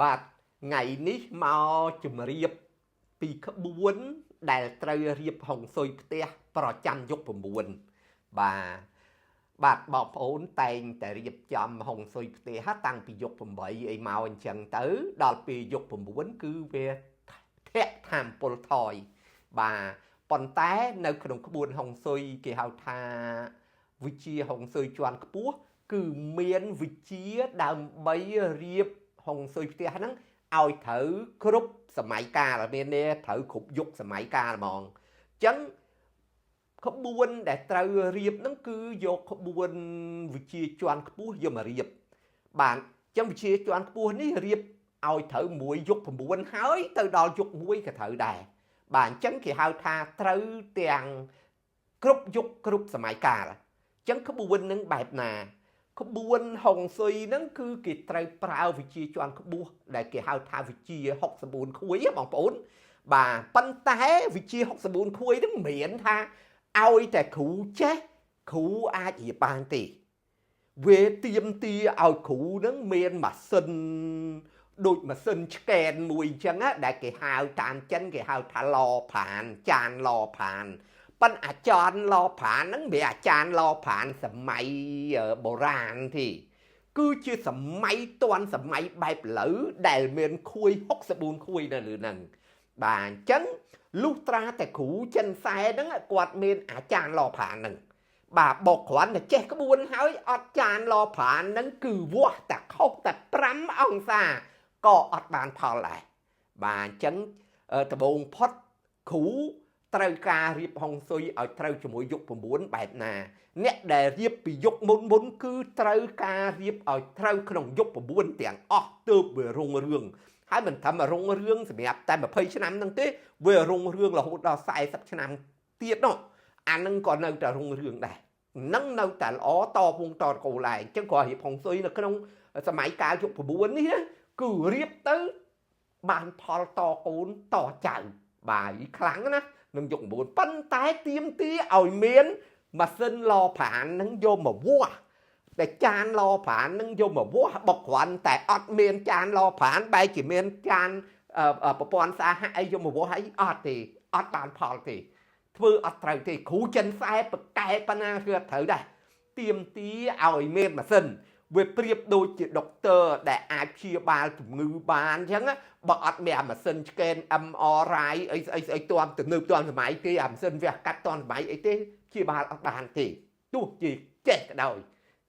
បាទថ្ងៃនេះមកជំរាបពីក្បួនដែលត្រូវរៀបហុងស៊ុយផ្ទះប្រចាំយុគ9បាទបាទបងប្អូនតែងតែរៀបចំហុងស៊ុយផ្ទះតាំងពីយុគ8អីមកអញ្ចឹងទៅដល់ពេលយុគ9គឺវាធាក់ធម្មពលថយបាទប៉ុន្តែនៅក្នុងក្បួនហុងស៊ុយគេហៅថាវិជាហុងស៊ុយជាន់ខ្ពស់គឺមានវិជាដើម្បីរៀបហុងស៊ុយផ្ទះហ្នឹងឲ្យត្រូវគ្រប់សម័យកាលមានន័យត្រូវគ្រប់យុគសម័យកាលហ្មងអញ្ចឹងក្បួនដែលត្រូវរៀបហ្នឹងគឺយកក្បួនវិជាជាន់ខ្ពស់យកមករៀបបាទអញ្ចឹងវិជាជាន់ខ្ពស់នេះរៀបឲ្យត្រូវមួយយុគ9ហើយទៅដល់យុគ1ក៏ត្រូវដែរបាទអញ្ចឹងគេហៅថាត្រូវទាំងគ្រប់យុគគ្រប់សម័យកាលអញ្ចឹងក្បួននឹងបែបណាក្បួនហុងស៊ុយហ្នឹងគឺគេត្រូវប្រើវិជាជាន់ខ្ពស់ដែលគេហៅថាវិជា64ខួយបងប្អូនបាទប៉ុន្តែវិជា64ខួយហ្នឹងមិនមែនថាឲ្យតែគ្រូចេះគ្រូអាចរៀបបានទេវាទៀមទាឲ្យគ្រូហ្នឹងមានម៉ាស៊ីនដូចម៉ាស៊ីនឆ្កែនមួយអញ្ចឹងដែលគេហៅតាមចិនគេហៅថាឡប្រានចានឡប្រានប៉ុន្តែអាចារ្យឡប្រានហ្នឹងវាអាចារ្យឡប្រានសម័យបុរាណទេគឺជាសម័យទាន់សម័យបែបឥឡូវដែលមានខួយ64ខួយនៅលើហ្នឹងបាទអញ្ចឹងលុះត្រាតែគ្រូចិនសែហ្នឹងគាត់មានអាចារ្យឡប្រានហ្នឹងបាទបកគ្រាន់តែចេះក្បួនហើយអត់ចានឡប្រានហ្នឹងគឺវាស់តែខុសតែ5អង្សាក៏អត់បានផលដែរបាទអញ្ចឹងដំបូងផុតគ្រូត្រូវការរៀបហុងស៊ុយឲ្យត្រូវជាមួយយុគ9បែបណាអ្នកដែលរៀបពីយុគមុនមុនគឺត្រូវការរៀបឲ្យត្រូវក្នុងយុគ9ទាំងអស់ទើបវារុងរឿងហើយមិនត្រឹមរុងរឿងសម្រាប់តែ20ឆ្នាំហ្នឹងទេវារុងរឿងរហូតដល់40ឆ្នាំទៀតនោះអានឹងក៏នៅតែរុងរឿងដែរនឹងនៅតែល្អតពងតកូឡែអញ្ចឹងគាត់រៀបហុងស៊ុយនៅក្នុងសម័យកាលយុគ9នេះណាគឺរៀបទៅបានផលតកូនតចៅបាទខ្លាំងណាស់នឹងយុគ9ប៉ុន្តែទៀមទាឲ្យមានម៉ាស៊ីនឡប្រាននឹងយកមកវាស់តែចានឡប្រាននឹងយកមកវាស់បុកគ្រាន់តែអត់មានចានឡប្រានបែរជាមានចានប្រព័ន្ធសាហៈអីយកមកវាស់អីអត់ទេអត់បានផលទេធ្វើអត់ត្រូវទេគ្រូចិនខ្សែប្រកែប៉ុណ្ណាគឺអត់ត្រូវដែរទៀមទាឲ្យមានម៉ាស៊ីនវាប្រៀបដូចជាដុកទ័រដែលអាចព្យាបាលជំងឺបានអញ្ចឹងបើអត់មានអាម៉ាស៊ីនឆ្កេន MRI អីស្អីស្អីទាន់ទំនើបទាន់សម័យទេអាម៉ាស៊ីនវះកាត់ទាន់សម័យអីទេព្យាបាលអត់បានទេទោះជាចេះក៏ដោយ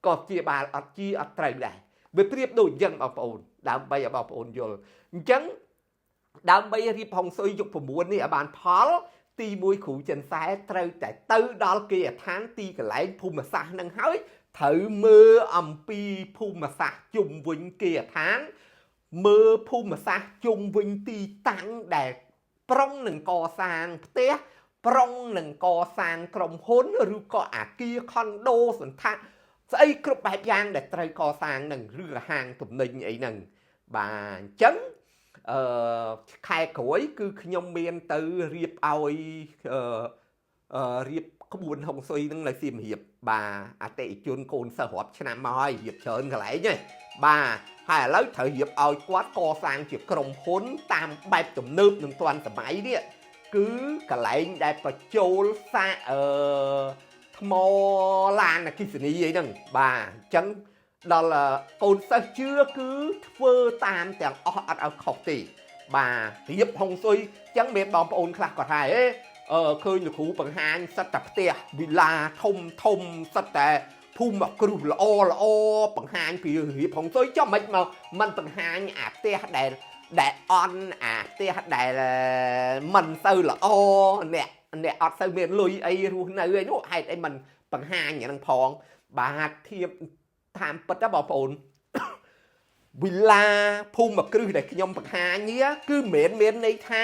ក៏ព្យាបាលអត់ជាអត់ត្រូវដែរវាប្រៀបដូចអញ្ចឹងបងប្អូនដើម្បីឲ្យបងប្អូនយល់អញ្ចឹងដើម្បីរៀបហុងស៊ុយយុគ9នេះឲ្យបានផលទី1គ្រូចិនសែត្រូវតែទៅដល់គេដ្ឋានទីកន្លែងភូមិសាស្ត្រនឹងហើយត្រូវមើលអំពីភូមិសាស្ត្រជុំវិញគេដ្ឋានមើលភូមិសាស្ត្រជុំវិញទីតាំងដែលប្រុងនឹងកសាងផ្ទះប្រុងនឹងកសាងក្រុមហ៊ុនឬក៏អាគារខុនដូសន្តាស្អីគ្រប់បែបយ៉ាងដែលត្រូវកសាងនឹងឬហាងទំនិញអីហ្នឹងបាទអញ្ចឹងអឺខែក្រោយគឺខ្ញុំមានទៅរៀបឲ្យអឺរៀបក្បួនហុងស៊ុយនឹងនៅសៀមរាបបាទអតិជនកូនសិស្សរាប់ឆ្នាំមកហើយរៀបច្រើនកន្លែងហ៎បាទហើយឥឡូវត្រូវរៀបឲ្យគាត់កសាងជាក្រុមហ៊ុនតាមបែបទំនើបនឹងទាន់សម័យនេះគឺកន្លែងដែលបញ្ចូលសាកអឺថ្មឡានអគ្គិសនីអីហ្នឹងបាទអញ្ចឹងដល់កូនសិស្សជឿគឺធ្វើតាមទាំងអស់អត់ឲ្យខុសទេបាទរៀបហុងស៊ុយអញ្ចឹងមានបងប្អូនខ្លះគាត់ថាអេអឺឃើញលោកគ្រូបង្ហាញសិតតែផ្ទះវិឡាធំធំសិតតែភូមិគ្រឹះល្អល្អបង្ហាញពីរៀបហុងស៊ុយចុះមិនមកមិនបង្ហាញអាផ្ទះដែលអន់អាផ្ទះដែលមិនសូវល្អអ្នកអ្នកអត់សូវមានលុយអីរស់នៅអីនោះហេតុអីមិនបង្ហាញអានឹងផងបាទធៀបតាមពិតណាបងប្អូនវិឡាភូមិគ្រឹះដែលខ្ញុំបង្ហាញនេះគឺមិនមែនមានន័យថា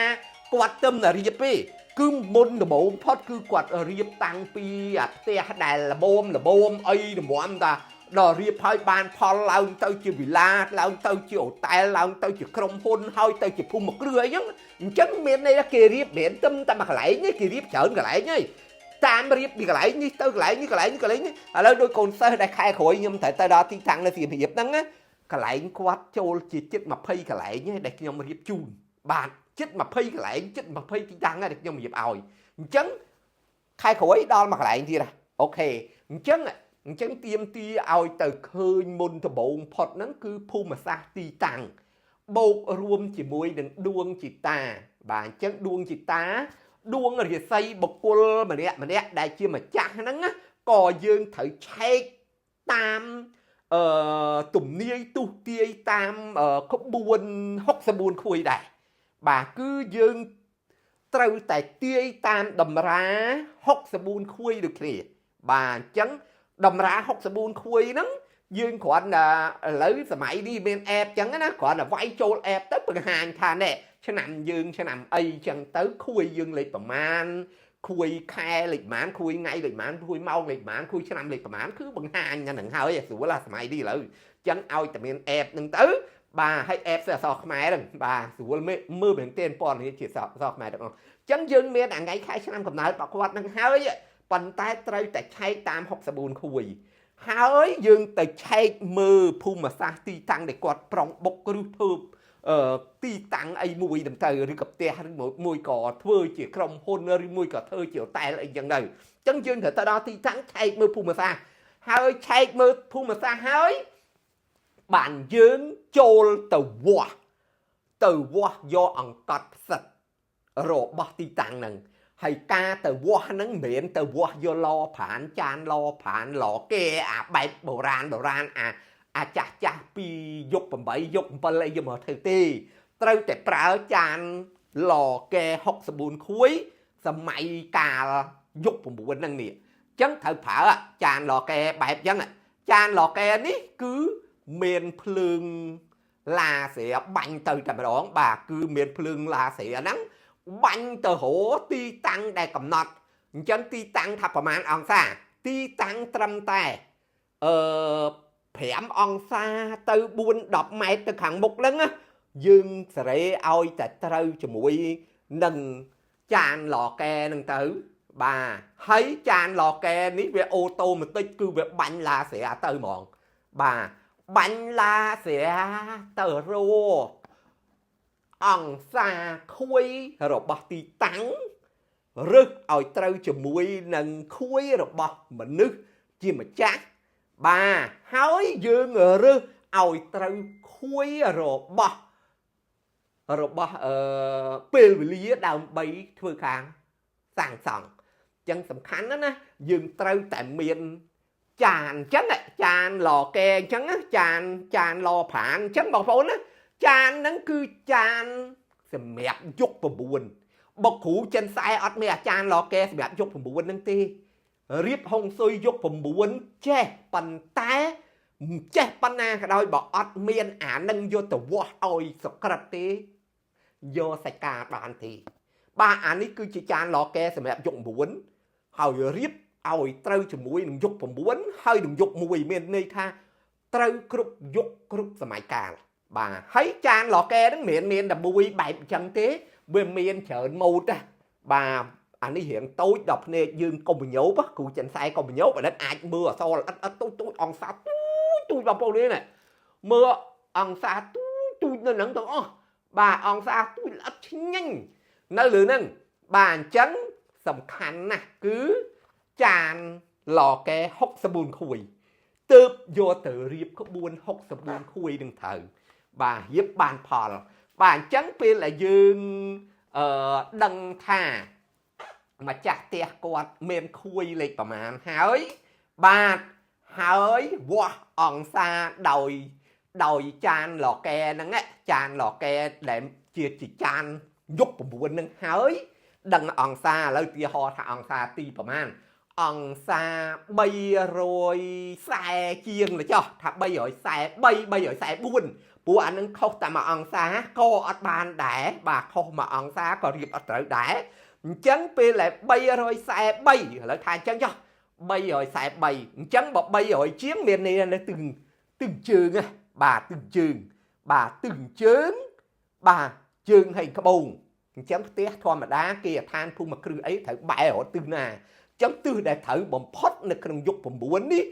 គាត់ទឹមតែរៀបទេគឺមុនដំបូងផុតគឺគាត់រៀបតាំងពីអាផ្ទះដែលលបមលបមអីតម្រាំតាដល់រៀបហើយបានផលឡើងទៅជាវិឡាឡើងទៅជាអូតែលឡើងទៅជាក្រុមហ៊ុនហើយទៅជាភូមិគ្រឹះអីហ្នឹងអញ្ចឹងមានន័យថាគេរៀបមិនមែនទឹមតែមួយកន្លែងទេគេរៀបច្រើនកន្លែងហើយតាមរៀបពីកន្លែងនេះទៅកន្លែងនេះកន្លែងនេះកន្លែងនេះឥឡូវដូចកូនសិស្សដែលខែក្រោយខ្ញុំត្រូវទៅដល់ទីតាំងនៅសៀមរាបហ្នឹងណា កន្លែងគាត់ចូលជាជិត20កន្លែងឯងដែលខ្ញុំរៀបជូនបាទជិត20កន្លែងជិត20ទីតាំងដែលខ្ញុំរៀបឲ្យអញ្ចឹងខែក្រោយដល់មួយកន្លែងទៀត OK អញ្ចឹងទៀមទីឲ្យទៅឃើញមុនដំបូងផុតហ្នឹងគឺភូមិសាស្ត្រទីតាំងបូករួមជាមួយនឹងដួងជីតាបាទអញ្ចឹងដួងជីតាដួងរាសីបុគ្គលម្នាក់ម្នាក់ដែលជាម្ចាស់ហ្នឹងណាក៏យើងត្រូវឆែកតាមទំនាយទុះទាយតាមក្បួន64ខួយដែរបាទគឺយើងត្រូវតែទាយតាមតម្រា64ខួយដូចគ្នាបាទអញ្ចឹងតម្រា64ខួយហ្នឹងយើងគ្រាន់តែឥឡូវសម័យនេះមាន app ចឹងណាគ្រាន់តែវាយចូល app ទៅបង្ហាញថានេះឆ្នាំយើងឆ្នាំអីចឹងទៅខួយយើងលេខប្រមាណខួយខែលេខប្រមាណខួយថ្ងៃលេខប្រមាណខួយម៉ោងលេខប្រមាណខួយឆ្នាំលេខប្រមាណគឺបង្ហាញហ្នឹងហើយស្រួលសម័យនេះឥឡូវចឹងឲ្យតែមាន app ហ្នឹងទៅបាទហើយ app អក្សរខ្មែរហ្នឹងបាទស្រួលមើលមែនទែនព័ត៌មានជាអក្សរខ្មែរទាំងអស់ចឹងយើងមានថ្ងៃខែឆ្នាំកំណើតរបស់គាត់ហ្នឹងហើយប៉ុន្តែត្រូវតែឆែកតាម64ខួយហើយយើងទៅឆែកមើលភូមិសាស្ត្រទីតាំងដែលគាត់ប្រុងបុកគ្រឹះធ្វើទីតាំងអីមួយទៅទៅឬក៏ផ្ទះឬមួយក៏ធ្វើជាក្រុមហ៊ុនឬមួយក៏ធ្វើជាហូតែលអីចឹងទៅអញ្ចឹងយើងត្រូវទៅដល់ទីតាំងឆែកមើលភូមិសាស្ត្រហើយឆែកមើលភូមិសាស្ត្រហើយបានយើងចូលទៅវាស់យកអង្កត់ផ្សិតរបស់ទីតាំងហ្នឹងហើយការទៅវាស់ហ្នឹងមិនមែនទៅវាស់យកឡប្រានចានឡប្រានឡគេអាបែបបុរាណអាចាស់ចាស់ពីយុគ8យុគ7អីយកមកធ្វើទេត្រូវតែប្រើចានឡគេ64ខួយសម័យកាលយុគ9ហ្នឹងនេះអញ្ចឹងត្រូវប្រើចានឡគេបែបអញ្ចឹងចានឡគេនេះគឺមានភ្លើងឡាស្រាបាញ់ទៅតែម្ដងបាទគឺមានភ្លើងឡាស្រាហ្នឹងបាញ់ទៅរកទីតាំងដែលកំណត់អញ្ចឹងទីតាំងថាប្រមាណអង្សាទីតាំងត្រឹមតែ5អង្សាទៅ4 10ម៉ែត្រទៅខាងមុខហ្នឹងយើងសេរីឲ្យតែត្រូវជាមួយនឹងចានឡកែហ្នឹងទៅបាទហើយចានឡកែនេះវាautomatic គឺវាបាញ់ឡាស្រាទៅហ្មងបាទបាញ់ឡាស្រាទៅរកអង្សាខួយរបស់ទីតាំងរើសឲ្យត្រូវជាមួយនឹងខួយរបស់មនុស្សជាម្ចាស់បាទហើយយើងរើសឲ្យត្រូវខួយរបស់ពេលវេលាដើម្បីធ្វើការសាងសង់អញ្ចឹងសំខាន់ណាស់ណាយើងត្រូវតែមានចានអញ្ចឹងចានឡកែអញ្ចឹងចានឡប្រានអញ្ចឹងបងប្អូនណាចានហ្នឹងគឺចានសម្រាប់យុគ9បុកគ្រូចិនខ្សែអត់មានអាចារ្យឡកែសម្រាប់យុគ9ហ្នឹងទេរៀបហុងស៊ុយយុគ9ចេះប៉ុន្តែចេះប៉ុណ្ណាក៏ដោយបើអត់មានអានឹងយកទៅវាស់ឲ្យសក្រិតទេយកសាច់ការបានទេបាទអានេះគឺជាចានឡកែសម្រាប់យុគ9ហើយរៀបឲ្យត្រូវជាមួយនឹងយុគ9ហើយនឹងយុគ1មានន័យថាត្រូវគ្រប់យុគគ្រប់សម័យកាលបាទហើយចានឡកែហ្នឹងមិនមែនមានតែមួយបែបអញ្ចឹងទេវាមានច្រើនម៉ូតណាបាទអានេះរៀងតូចដល់ភ្នែកយើងកុំបញ្ញោបគ្រូចិនខ្សែកុំបញ្ញោបអានេះអាចមើលអសរល្អិតអិតទូចទូចអង្សាទូចទូចបងប្អូននេះណាមើលអង្សាទូចទូចនៅហ្នឹងទាំងអស់បាទអង្សាទូចល្អិតឆ្ងាញ់នៅលើហ្នឹងបាទអញ្ចឹងសំខាន់ណាស់គឺចានឡកែ64ខួយទើបយកទៅរៀបក្បួន64ខួយនឹងត្រូវបាទរៀបបានផលបាទអញ្ចឹងពេលដែលយើងដឹងថាម្ចាស់ផ្ទះគាត់មានខួយលេខប្រមាណហើយបាទហើយវាស់អង្សាដោយចានឡកែហ្នឹងចានឡកែដែលជាចានយុគ9ហ្នឹងហើយដឹងអង្សាឥឡូវទីហោថាអង្សាទីប្រមាណអង្សា340ជាងទៅចុះថា343 344ព្រោះអានឹងខុសតែមួយអង្សាក៏អត់បានដែរបាទខុសមួយអង្សាក៏រៀបអត់ត្រូវដែរអញ្ចឹងពេលដែល343ឥឡូវថាអញ្ចឹងចុះ343អញ្ចឹងបើ300ជាងមានន័យនៅទឹងជើងណាបាទទឹងជើងបាទទឹងជើងបាទជើងហើយក្បូងអញ្ចឹងផ្ទះធម្មតាគេអឋានភូមិគ្រឹះអីត្រូវបែររត់ទិសណាអញ្ចឹងទិសដែលត្រូវបំផុតនៅក្នុងយុគ9នេះ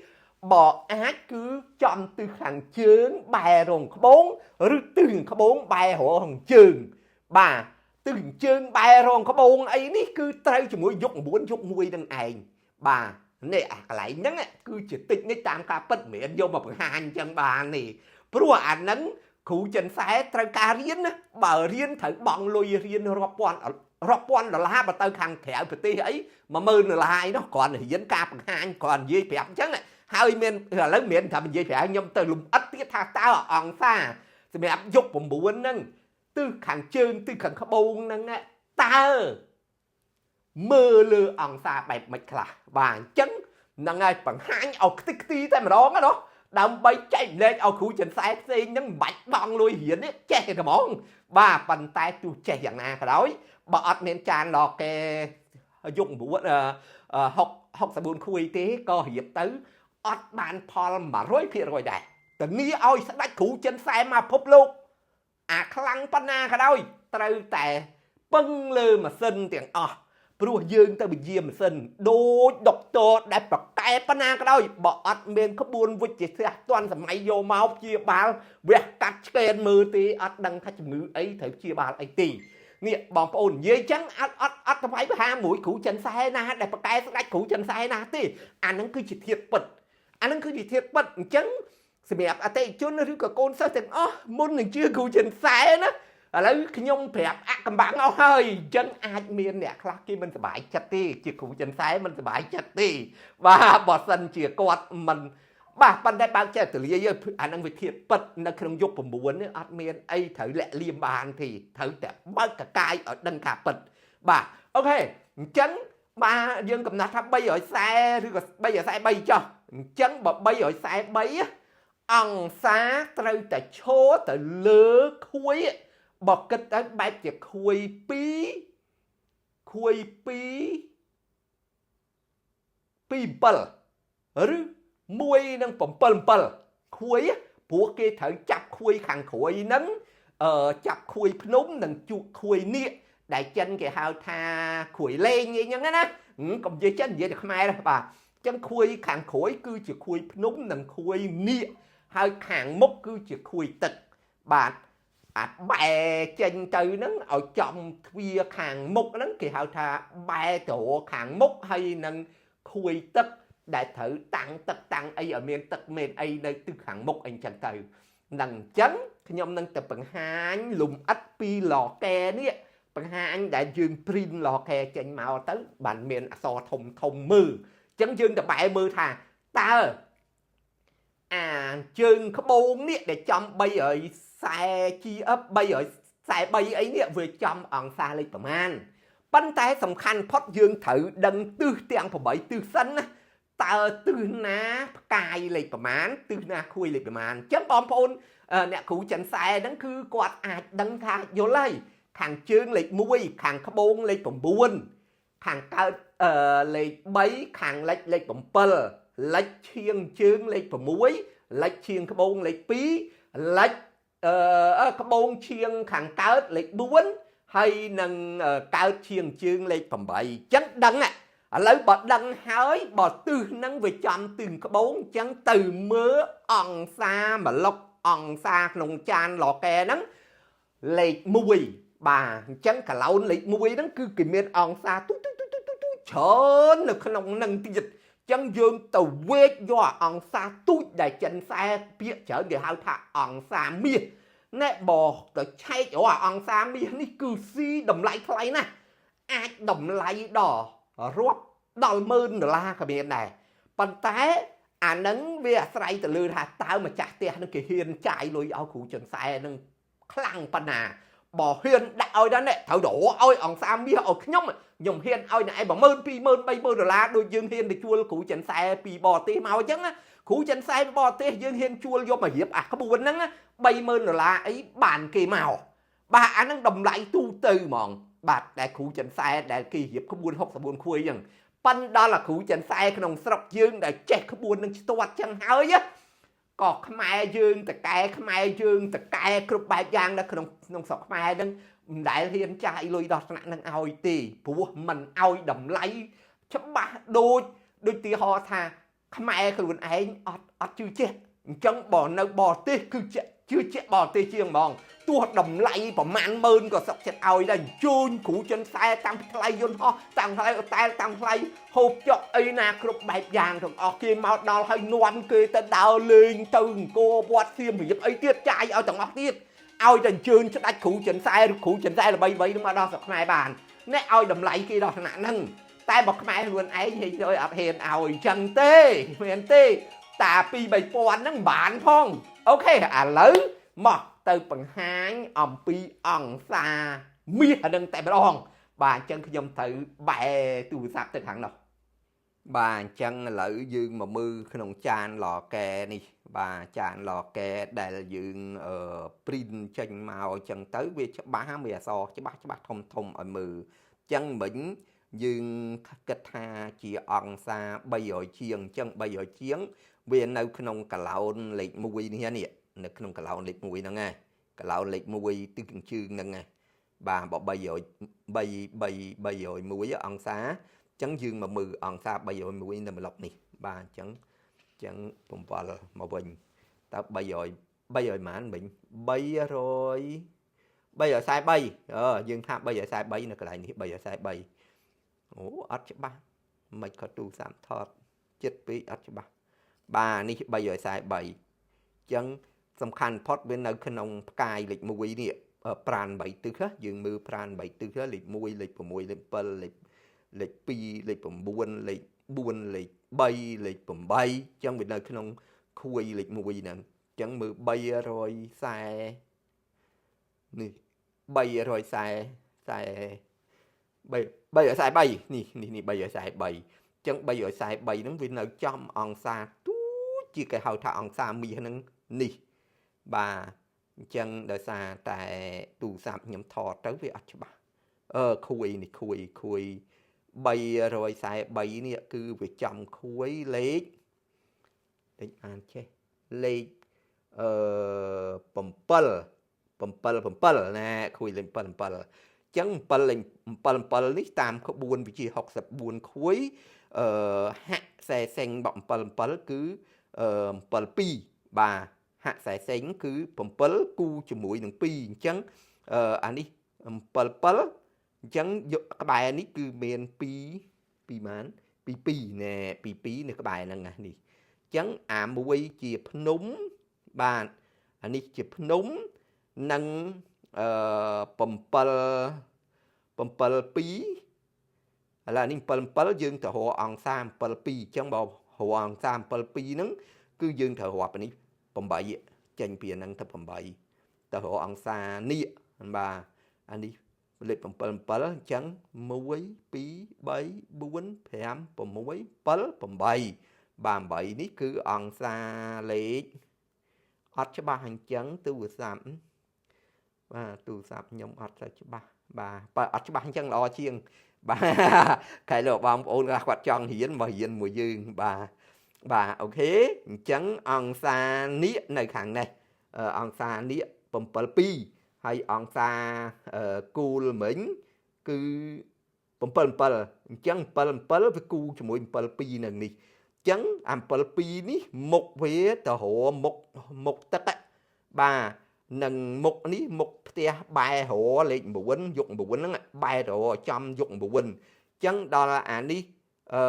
បើអាចគឺចំទិសខាងជើងបែររងក្បូងឬទិសក្បូងបែររងជើងបាទទិសជើងបែររងក្បូងអីនេះគឺត្រូវជាមួយយុគ9យុគ1នឹងឯងបាទនេះអាកន្លែងហ្នឹងគឺជាតិចនិចតាមការពិតមិនមែនយកមកបង្ហាញអញ្ចឹងបានទេព្រោះអាហ្នឹងគ្រូចិនសែត្រូវការរៀនណាបើរៀនត្រូវបង់លុយរៀនរាប់ពាន់រាប់ពាន់ដុល្លារបើទៅខាងក្រៅប្រទេសអី10000ដុល្លារអីនោះគ្រាន់តែរៀនការបង្ហាញគ្រាន់និយាយប្រាប់អញ្ចឹងហើយមានឥឡូវមានថានិយាយប្រាប់ខ្ញុំទៅលំអិតទៀតថាតើអង្សាសម្រាប់យុគ9ហ្នឹងទិសខាងជើងទិសខាងក្បូងហ្នឹងតើមើលលើអង្សាបែបមិនខ្លះបាទអញ្ចឹងហ្នឹងហើយបង្ហាញឲ្យខ្ទេចខ្ទីតែម្ដងណាដើម្បីចែកលេខឲ្យគ្រូចិនសែផ្សេងហ្នឹងមិនបាច់បង់លុយរៀនទេចេះតែហ្មងបាទប៉ុន្តែទោះចេះយ៉ាងណាក៏ដោយបើអត់មានចានលកែយុគ9 6 64ខួយទេក៏រៀបទៅអត់បានផល100%ដែរធានាឲ្យស្ដេចគ្រូចិនសែមកភពលោកអាខ្លាំងប៉ុណ្ណាក៏ដោយត្រូវតែពឹងលើម៉ាស៊ីនទាំងអស់ព្រោះយើងទៅវិជាម៉ាស៊ីនដូចដុកទ័រដែលប្រកែប៉ុណ្ណាក៏ដោយបើអត់មានក្បួនវិជ្ជាសាស្ត្រទាន់សម័យយកមកព្យាបាលវះកាត់ឆ្កេនមើលទេអត់ដឹងថាជំងឺអីត្រូវព្យាបាលអីទេនេះបងប្អូននិយាយចឹងអត់អត់អត់ថ្វាយបហាមួយគ្រូចិនសែណាដែលប្រកែស្ដេចគ្រូចិនសែណាទេអានឹងគឺជាធាតុពិតអានឹងគឺជាធាតុពិតអញ្ចឹងសម្រាប់អតិថិជនឬក៏កូនសិស្សទាំងអស់មុននឹងជឿគ្រូចិនសែណាឥឡូវខ្ញុំប្រាប់អកំបាំងអស់ហើយអញ្ចឹងអាចមានអ្នកខ្លះគេមិនសប្បាយចិត្តទេជាគ្រូចិនសែមិនសប្បាយចិត្តទេបាទបើសិនជាគាត់មិនបាទប៉ុន្តែបើកចេះទលាយអានឹងវិធានពិតនៅក្នុងយុគ9នេះអត់មានអីត្រូវលាក់លៀមបានទេត្រូវតែបើកកកាយឲ្យដឹងការពិតបាទអូខេអញ្ចឹងបាទយើងកំណត់ថា340ឬក៏343ចុះអញ្ចឹងបើ343អង្សាត្រូវតែឈរទៅលើខួយបើគិតទៅបែបជាខួយ2ខួយ2 2 7ឬ1នឹង7 7ខួយព្រោះគេត្រូវចាប់ខួយខាងក្រោយហ្នឹងអឺចាប់ខួយភ្នំនិងជក់ខួយនៀកដែលចិនគេហៅថាខួយលេងអីហ្នឹងណាកុំនិយាយចិននិយាយតែខ្មែរបាទអញ្ចឹងខួយខាងក្រោយគឺជាខួយភ្នំនិងខួយនៀកហើយខាងមុខគឺជាខួយទឹកបាទអាបែចេញទៅហ្នឹងឲ្យចំទ្វារខាងមុខហ្នឹងគេហៅថាបែទៅខាងមុខហើយនឹងខួយទឹកដែលត្រូវតាំងទឹកតាំងអីឲ្យមានទឹកមានអីនៅទិសខាងមុខអីចឹងទៅនឹងអញ្ចឹងខ្ញុំនឹងទៅបង្ហាញលំអិតពីលកែនេះបង្ហាញដែលយើង print លកែចេញមកទៅបានមានអក្សរធំធំមើលអញ្ចឹងយើងទៅបែមើលថាតើអាជើងក្បូងនេះដែលចំ340 GF 343អីនេះវាចំអង្សាលេខប្រមាណប៉ុន្តែសំខាន់ផុតយើងត្រូវដឹងទិសទាំង8ទិសសិនណាតើទិសណាផ្កាយលេខប្រមាណទិសណាខួយលេខប្រមាណអញ្ចឹងបងប្អូនអ្នកគ្រូចិនសែហ្នឹងគឺគាត់អាចដឹងថាយល់ហើយខាងជើងលេខ1ខាងក្បូងលេខ9ខាងកើតលេខ3ខាងលិចលេខ7លិចឈៀងជើងលេខ6លិចឈៀងក្បូងលេខ2លិចក្បូងឈៀងខាងកើតលេខ4ហើយនឹងកើតឈៀងជើងលេខ8អញ្ចឹងដឹងឥឡូវបើដឹងហើយបើទិសហ្នឹងវាចំទិសក្បូងអញ្ចឹងទៅមើលអង្សាម្លុកអង្សាក្នុងចានលកែហ្នឹងលេខ1បាទអញ្ចឹងកឡោនលេខ1ហ្នឹងគឺគេមានអង្សាទូទូទូទូទូច្រើននៅក្នុងហ្នឹងទៀតចឹងយើងទៅវេកយកអង្សាទូចដែលចិនសែពាក្យច្រើនគេហៅថាអង្សាមាសណែបទៅឆែករកអង្សាមាសនេះគឺស៊ីតម្លៃថ្លៃណាស់អាចតម្លៃដល់រាប់ដល់ម៉ឺនដុល្លារក៏មានដែរប៉ុន្តែអានឹងវាអាស្រ័យទៅលើថាតើម្ចាស់ផ្ទះនឹងគេហ៊ានចាយលុយឲ្យគ្រូចិនសែនឹងខ្លាំងប៉ុណ្ណាបើហ៊ានដាក់ឲ្យដល់នេះត្រូវរកឲ្យអង្សាមាសឲ្យខ្ញុំខ្ញុំហ៊ានឲ្យអ្នកឯង10000 20000 30000ដុល្លារដូចយើងហ៊ានទៅជួលគ្រូចិនសែពីបរទេសមកអញ្ចឹងគ្រូចិនសែពីបរទេសយើងហ៊ានជួលយកមករៀបអាក្បួនហ្នឹង30000ដុល្លារអីបានគេមកបាទអាហ្នឹងតម្លៃទូទៅហ្មងបាទតែគ្រូចិនសែដែលគេរៀបក្បួន64ខួយអញ្ចឹងប៉ិនដល់អាគ្រូចិនសែក្នុងស្រុកយើងដែលចេះក្បួននឹងស្ទាត់ចឹងហើយក៏ខ្មែរយើងតកែខ្មែរយើងតកែគ្រប់បែបយ៉ាងនៅក្នុងក្នុងស្រុកខ្មែរហ្នឹងមិនដែលហ៊ានចាយលុយដល់ថ្នាក់នឹងឲ្យទេព្រោះមិនឲ្យតម្លៃច្បាស់ដូចទីហោថា ខ្មែរខ្លួនឯងអត់ជឿជាក់អញ្ចឹងបើនៅបរទេសគឺជាជឿជាក់បរទេសជាងហ្មងទោះតម្លៃប្រមាណម៉ឺនក៏សុកចិត្តឲ្យដែរអញ្ជើញគ្រូចិនខ្សែតាំងពីថ្លៃយន្តហោះតាំងថ្លៃអូតែលតាំងថ្លៃហូបចុកអីណាគ្រប់បែបយ៉ាងទាំងអស់គេមកដល់ហើយនាំគេទៅដើរលេងទៅអង្គរវត្តសៀមរាបអីទៀតចាយឲ្យទាំងអស់ទៀតឲ្យតែអញ្ជើញស្ដាច់គ្រូចិនខ្សែឬគ្រូចិនខ្សែល្បីៗនឹងមកដល់ស្រុកខ្មែរបានអ្នកឲ្យតម្លៃគេដល់ថ្នាក់ហ្នឹងតែបើខ្មែរខ្លួនឯងហេអត់ហ៊ានឲ្យអញ្ចឹងទេមែនទេតា2 3000ហ្នឹងមិនបានផង OK ឥឡូវមកទៅបង្ហាញអំពីអង្គសាមាសអានឹងតែម្ដងបាទអញ្ចឹងខ្ញុំត្រូវបែរទូរស័ព្ទទៅខាងនោះបាទអញ្ចឹងឥឡូវយើងមកមើលក្នុងចានឡកែនេះបាទចានឡកែដែលយើងអឺ print ចេញមកអញ្ចឹងទៅវាច្បាស់វាអក្សរច្បាស់ច្បាស់ធំធំឲ្យមើលអញ្ចឹងមិញយើងគិតថាជាអង្គសា300ជាងអញ្ចឹង300ជាងវានៅក្នុងកឡោនលេខ1នេះនេះនៅក្នុងកឡោនលេខ1ហ្នឹងណាកឡោនលេខ1ទិសកញ្ជើងហ្នឹងណាបាទបើ300 3 3 301អង្សាអញ្ចឹងយើងមកមើលអង្សា301នៅម្លប់នេះបាទអញ្ចឹងពំវល់មកវិញតើ300 300ប៉ុន្មានវិញ300 343អឺយើងថា343នៅកន្លែងនេះ343អូអត់ច្បាស់មិនក៏ទូរស័ព្ទថតចិត្តពេកអត់ច្បាស់បាទនេះ343អញ្ចឹងសំខាន់ផុតវានៅក្នុងផ្កាយលេខ1នេះប្រាន3ទិសយើងមើលប្រាន3ទិសលេខ1លេខ6លេខ7លេខ2លេខ9លេខ4លេខ3លេខ8អញ្ចឹងវានៅក្នុងខួយលេខ1ហ្នឹងអញ្ចឹងមើល340នេះ340 343នេះនេះនេះ343អញ្ចឹង343ហ្នឹងវានៅចំអង្សាទូចជាគេហៅថាអង្សាមាសហ្នឹងនេះបាទអញ្ចឹងដោយសារតែទូរស័ព្ទខ្ញុំថតទៅវាអត់ច្បាស់អឺខួយនេះខួយខួយ343នេះគឺវាចំខួយលេខអានចេះលេខអឺ7 7 7ណាខួយលេខ7 7អញ្ចឹង7លេខ7 7នេះតាមក្បួនវិជា64ខួយអឺហាក់សែសេងប7 7គឺ7 2បាទហាក់សែសេងគឺ7គូជាមួយនឹង2អញ្ចឹងអានេះ7 7អញ្ចឹងយកក្បែរនេះគឺមាន2 2ម៉ាន2 2ណែ2 2នៅក្បែរហ្នឹងណានេះអញ្ចឹងអាមួយជាភ្នំបាទអានេះជាភ្នំនិងអឺ7 7 2ឥឡូវនេះ7 7យើងទៅរកអង្សា7 2អញ្ចឹងបើរកអង្សា7 2ហ្នឹងគឺយើងត្រូវរាប់នេះ8ចេញពីហ្នឹងទៅ8ទៅរកអង្សានេះបាទអានេះលេខ7 7អញ្ចឹង1 2 3 4 5 6 7 8បាទ8នេះគឺអង្សាលេខអត់ច្បាស់អញ្ចឹងទូរស័ព្ទបាទទូរស័ព្ទខ្ញុំអត់សូវច្បាស់បាទបើអត់ច្បាស់អញ្ចឹងល្អជាងបាទខែលោកបងប្អូនគាត់ចង់រៀនមករៀនមួយយើងបាទបាទ OK អញ្ចឹងអង្សានេះនៅខាងនេះអង្សានេះ7 2ហើយអង្សាគូលមិញគឺ7 7អញ្ចឹង7 7វាគូជាមួយ7 2នៅនេះអញ្ចឹងអា7 2នេះមុខវាទៅរមុខមុខទឹកបាទនឹងមុខនេះមុខផ្ទះបែររលេខ9យុគ9ហ្នឹងបែររចំយុគ9អញ្ចឹងដល់អានេះអឺ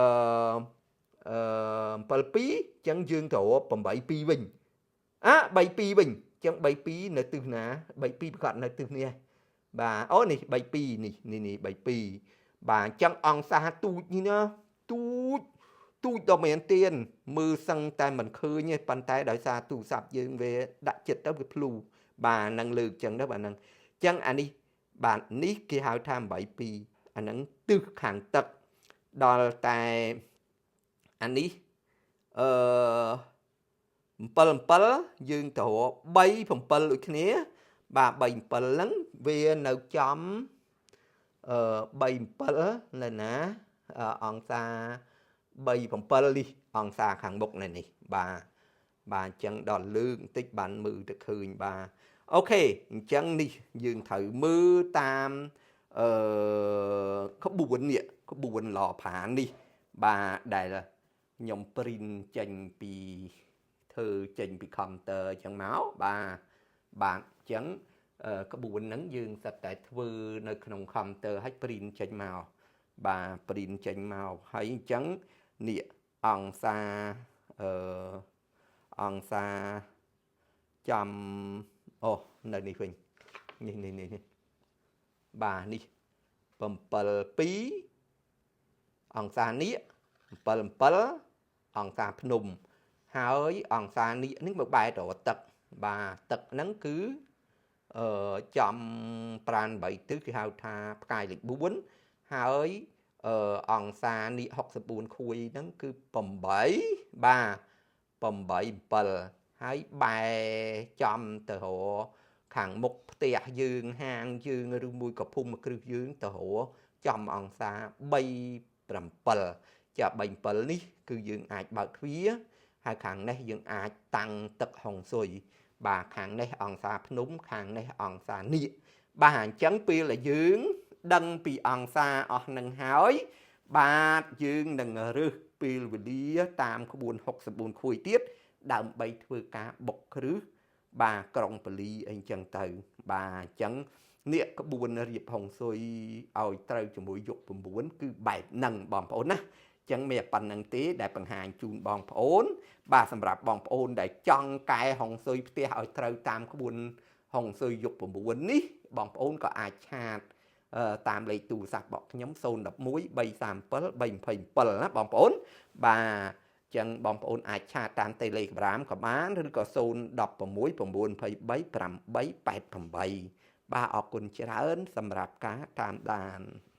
អឺ7 2អញ្ចឹងយើងទៅរក8 2វិញអា3 2វិញអញ្ចឹង3 2នៅទិសណា3 2ប្រកាសនៅទិសនេះបាទអូនេះ3 2នេះនេះនេះ3 2បាទអញ្ចឹងអង្សាទូចនេះណាទូចទូចដល់មែនទៀនមើលសឹងតែមិនឃើញទេប៉ុន្តែដោយសារទូរស័ព្ទយើងវាដាក់ចិត្តទៅវាភ្លូបាទនឹងលើកចឹងទៅបាទហ្នឹងអញ្ចឹងអានេះបាទនេះគេហៅថា8 2អាហ្នឹងទិសខាងទឹកដល់តែអានេះអឺ7 7យើងទៅរក3 7ដូចគ្នាបាទ3 7ហ្នឹងវានៅចំអឺ3 7នៅណាអង្សា3 7នេះអង្សាខាងមុខនៅនេះបាទបាទអញ្ចឹងដល់លើកបន្តិចបានមើលទៅឃើញបាទ OK អញ្ចឹងនេះយើងត្រូវមើលតាមអឺក្បួននេះក្បួនឡផានេះបាទដែល ខ្ញុំ print ចេញពីធ្វើចេញពីកុំព្យូទ័រអញ្ចឹងមកបាទបាទអញ្ចឹងក្បួនហ្នឹងយើងសិតតែធ្វើនៅក្នុងកុំព្យូទ័រហើយ print ចេញមកបាទ print ចេញមកហើយអញ្ចឹងនេះអង្សាអឺអង្សាចំអូនៅនេះវិញនេះនេះនេះបាទនេះ7 2អង្សានេះ7 7អង្សាភ្នំហើយអង្សានេះនេះមកបែរទៅទឹកបាទទឹកហ្នឹងគឺអឺចំប្រាន8ទិសគេហៅថាផ្កាយលេខ4ហើយអឺអង្សានេះ64ខួយហ្នឹងគឺ8បាទ8 7ហើយបែរចំទៅរកខាងមុខផ្ទះយើងហាងយើងឬមួយក៏ភូមិគ្រឹះយើងទៅរកចំអង្សា3 7ចា3 7នេះគឺយើងអាចបើកទ្វារហើយខាងនេះយើងអាចតាំងទឹកហុងស៊ុយបាទខាងនេះអង្សាភ្នំខាងនេះអង្សានាគបាទអញ្ចឹងពេលដែលយើងដឹងពីអង្សាអស់នឹងហើយបាទយើងនឹងរើសពេលវេលាតាមក្បួន64ខួយទៀតដើម្បីធ្វើការបុកគ្រឹះបាទក្រុងពលីអីចឹងទៅបាទអញ្ចឹងនេះក្បួនរៀបហុងស៊ុយឲ្យត្រូវជាមួយយុគ9គឺបែបហ្នឹងបងប្អូនណាចឹងមានប៉ុណ្្នឹងទេដែលបង្ហាញជូនបងប្អូនបាទសម្រាប់បងប្អូនដែលចង់កែហុងស៊ុយផ្ទះឲ្យត្រូវតាមក្បួនហុងស៊ុយយុគ9នេះបងប្អូនក៏អាចឆាតតាមលេខទូរស័ព្ទរបស់ខ្ញុំ011 337 327ណាបងប្អូនបាទចឹងបងប្អូនអាចឆាតតាម Telegram ក៏បានឬក៏016 923 888បាទអរគុណច្រើនសម្រាប់ការតាមដាន។